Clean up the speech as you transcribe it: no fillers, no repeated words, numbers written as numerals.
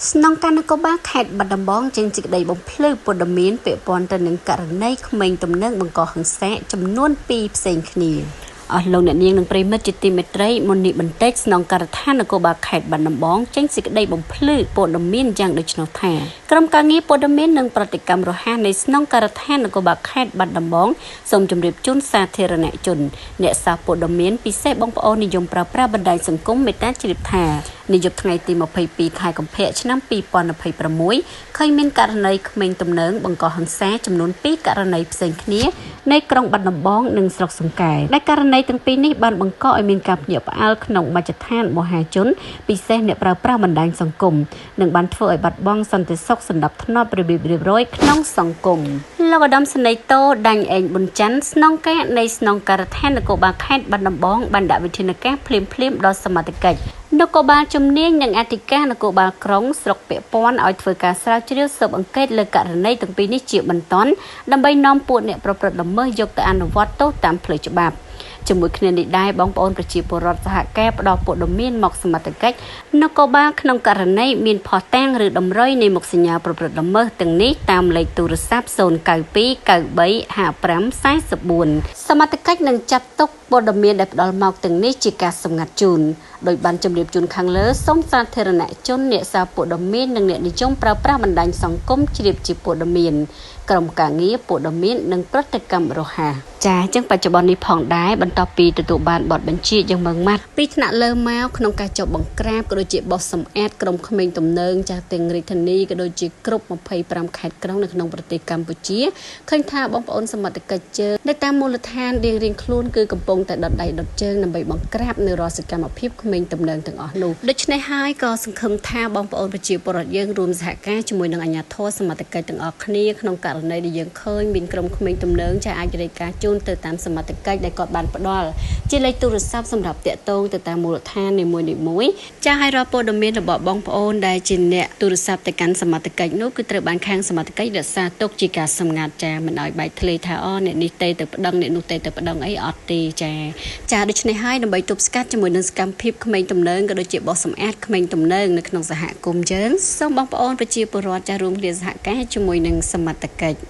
ស្នងការនគរបាលខេត្តបាត់ដំបងចេញសេចក្តីបំភ្លឺព័ត៌មានពាក់ព័ន្ធទៅនឹងករណីក្មេងទំនើងបង្កហិង្សាចំនួន2ផ្សេងគ្នាអស់លោកអ្នកនាងនិងប្រិយមិត្តជាទីមេត្រីមុននេះបន្តិចស្នងការដ្ឋាននគរបាលខេត្តបាត់ដំបងចេញសេចក្តីបំភ្លឺព័ត៌មានយ៉ាងដូចនោះថាក្រុមការងារព័ត៌មាននិងប្រតិកម្មរហ័សនៃស្នងការដ្ឋាននគរបាលខេត្តបាត់ដំបងសូមជម្រាបជូនសាធារណជនអ្នកសារព័ត៌មានពិសេសបងប្អូននិយមប្រើប្រាស់បណ្ដាញសង្គមមេត្តាជ្រាបថានាយប់ថ្ងៃទី22ខែកុម្ភៈឆ្នាំ2026ឃើញមានករណីក្មេងទំនើងបង្កហិង្សាចំនួន2ករណីផ្សេងគ្នានៅក្រុងបាត់ដំបងនិងស្រុកសង្កែដែលករណីទាំងពីរនេះបានបង្កឲ្យមានការភ្ញាក់ផ្អើលក្នុងមជ្ឈដ្ឋានមហាជនពិសេសអ្នកប្រើប្រាស់បណ្ដាញសង្គមនិងបានធ្វើឲ្យបាត់បង់សន្តិសុខសណ្ដាប់ធ្នាប់របៀបរៀបរយក្នុងសង្គមលោកឧត្តមសេនីយ៍តូដាញ់អេងប៊ុនច័ន្ទស្នងការនៃស្នងការដ្ឋាននគរបាលខេត្តបាត់ដំបងបានដាក់វិធានការភ្លាមៗដល់សមត្ថកិច្ចនគរបាលជំនាញនិងអធិការនគរបាលក្រុងស្រុកពាក់ព័ន្ធឲ្យធ្វើការស្រាវជ្រាវស៊ើបអង្កេតលើករណីទាំងពីរនេះជាបន្ទាន់ដើម្បីនាំពួកអ្នកប្រព្រឹត្តល្មើសយកទៅអនុវត្តទោសតាមផ្លូវច្បាប់ជាមួយគ្នានេះដែរបងប្អូនប្រជាពលរដ្ឋសហការផ្ដល់ព័ត៌មានមកសមត្ថកិច្ចនគរបាលក្នុងករណីមានភស្តុតាងឬតម្រុយនៃមុខសញ្ញាប្រព្រឹត្តល្មើសទាំងនេះតាមលេខទូរស័ព្ទ092 93 55 44សមត្ថកិច្ចនឹងចាត់ទុកព័ត៌មានដែលផ្ដល់មកទាំងនេះជាការសម្ងាត់ជូនដោយបានជម្រាបជូនខាងលើសូមសាធារណជនអ្នកសារព័ត៌មាននិងអ្នកនិយមប្រើប្រាស់បណ្ដាញសង្គមជ្រាបជាព័ត៌មានក្រុមការងារព័ត៌មាននិងប្រតិកម្មរហ័សចាអញ្ចឹងបច្ចុប្បន្ននេះផងដែរបន្ទាប់ពីទទួលបានបទបញ្ជាយ៉ាងម៉ឺងម៉ាត់ពីថ្នាក់លើមកក្នុងការចុះបង្ក្រាបក៏ដូចជាបោះសម្អាតក្រុមក្មេងទំនើងចាស់ទាំងរាជធានីក៏ដូចជាគ្រប់25ខេត្តក្រុងនៅក្នុងប្រទេសកម្ពុជាឃើញថាបងប្អូនសមត្ថកិច្ចជើងនៅតាមមូលដ្ឋានរៀងៗខ្លួនគឺកំពុងតែដុតដៃដុតជើងដើម្បីបង្ក្រាបនៅរាល់សកម្មភាពក្មេងទំនើងទាំងអស់នោះដូច្នេះហើយក៏សង្ឃឹមថាបងប្អូនប្រជាពលរដ្ឋយើងរួមសហការជាមួយនឹងអាជ្ញាធរសមត្ថកិច្ចទាំងអស់គ្នាក្នុងករណីដែលយើងឃើញមានក្រុមក្មេងទំនើងចាអាចរាយការណ៍ជូនទៅតាមសមត្ថកិច្ចដែលគាត់បានផ្ដល់ជាលេខទូរស័ព្ទសម្រាប់តាក់ទងទៅតាមមូលដ្ឋាននីមួយៗចាឲ្យរាល់ព័ត៌មានរបស់បងប្អូនដែលជាអ្នកទូរស័ព្ទទៅកាន់សមត្ថកិច្ចនោះគឺត្រូវបានខាងសមត្ថកិច្ចរក្សាទុកជាការសម្ងាត់ចាមិនឲ្យបែកធ្លាយថាអូអ្នកនេះទេទៅប្តឹងអ្នកនោះទេទៅប្តឹងអីអត់ទេចាចាដូច្នេះហើយដើម្បីទប់ស្កាត់ជាមួយនឹងសកម្មភាពក្មេងទំនើងក៏ដូចជាបោះសម្អាតក្មេងទំនើងនៅក្នុងសហគមន៍យើងសូមបងប្អូនប្រជាពលរដ្ឋចារួមគ្នាសហការជាមួយនឹងសមត្ថកិច្ច។